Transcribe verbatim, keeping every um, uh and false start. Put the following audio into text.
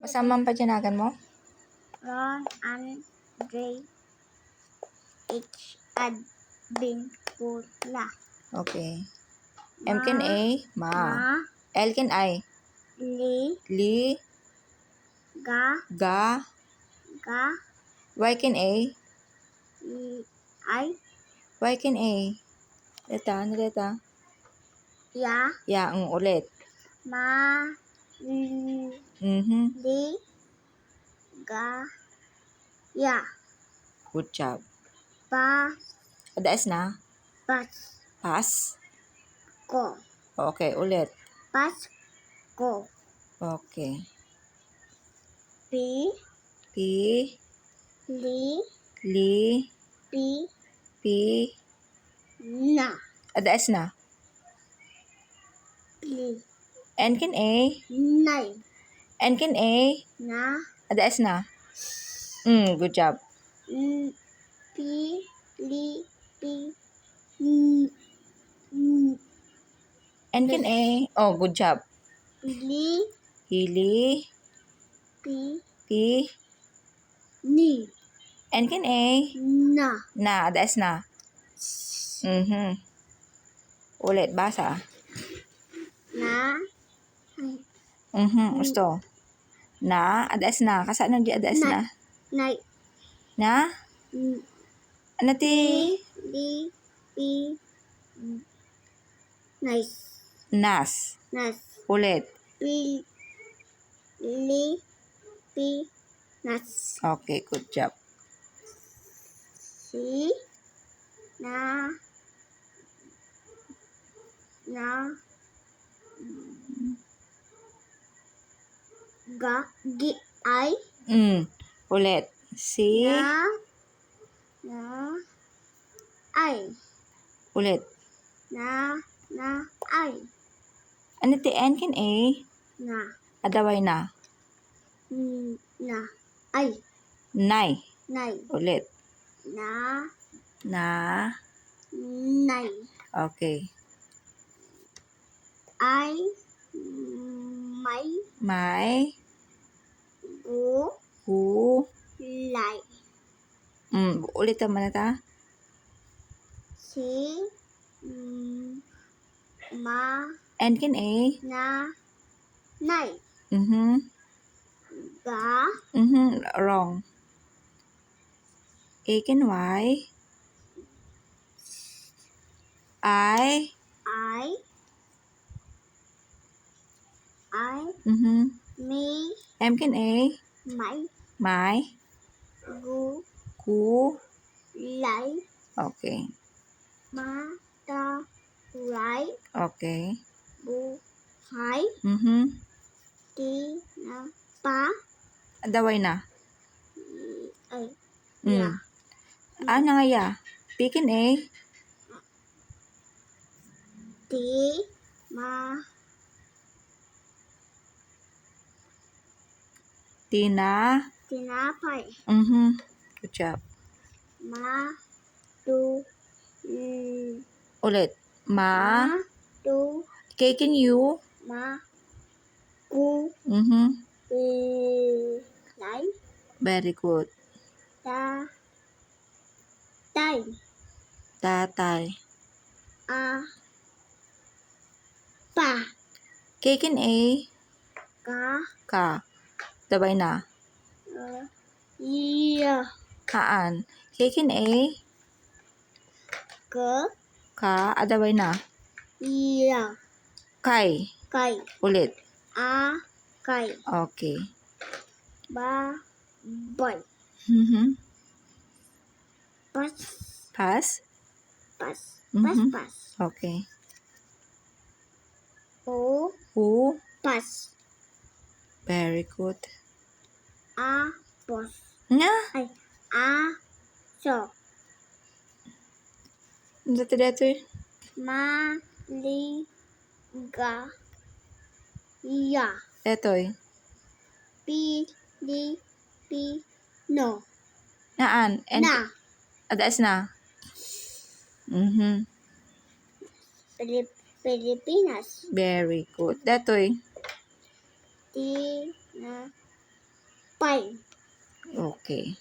Saan man padianagan mo? Ron Andre H. Advincula. Okay. M ken A, ma. Ma. L ken I. Li. Li. Ga. Ga. Ga. Y ken A. I. Y ken A. Deta, ano deta? Ya. Ya, mm, ulit. Ma. Li. Mhm. Li. Ga. Ya. Good job. Pa. Ada S na? Pas. Pas? Ko. Okay, ulit. Pas. Ko. Okay. Pi. Pi. Li. Li. Pi. Pi. Na. Ada S na? Li. N ken A. Nay. N ken A. Na. Ada S na? Mm, good job. Mm, pi, li, pi, n-, n-, N ken A. Oh, good job. Li. Hili. Pi. Pi. Ni. N ken A. Na. Na, ada S na. Mhm. Ulit, basa. Na. Ay. Mhm, gusto. Na, ada S na. Kasano di ada S na? Nay. Na? N-, ano ti? Li, li, pi, nice. Nas. Nas. Ulit. Pi, li, pi, nas. Okay, good job. Si, na, na, ga, gi, ay. Mm. Ulit. Si. Na, na, ay. Ulit. Na, na, ay. Ano ti N ken A? Na. Adda Y na. Mm, na. Ay. Nay. Nay. Ulit. Na. Na. Nay. Okay. Ay, may. May. Gu. Gu. Lay. Mm, ulit naman na ta. Si, mm, ma. N ken A. Na. Nay. Mhm. Ga. Mhm, wrong. A ken Y. I. I. I. Mhm. Mi. M ken A. May. May. Gu. Gu. Lay. Okay. Mata. Ray. Okay. Buhay. Mhm. Ti na pa. Adda Y na. Ay. Mm. Ya. Ah, nangaya. P ken A. Ti ma. Tina. Tinapay. Mhm. Good job. Ma. Tu. Mm. Ulit. Ma. Ma. Tu. K ken U. Ma. Ku. Mhm. Lay. Very good. Ta. Tay. Tatay. A. Pa. K ken A. Ka. Ka. Adda Y na. Uh, iya. Haan. K ken A. Ka. Ka. Adda Y na. Iya. Kay. Kay. Ulit. A. Kay. Okay. Ba. Bay. Mhm. Pas. Pas? Pas. Pas, mhm, pas. Okay. O. O. Pas. Very good. A. Pos. Nga? Ay. A. So. Ano ti datoy? Mali. Ga. Ya. Detoy. Pilipino. Naan. En-, na. Ada S na. Mhm. Pilip-, Pilipinas. Very good. Detoy. Ti na. Five. Okay.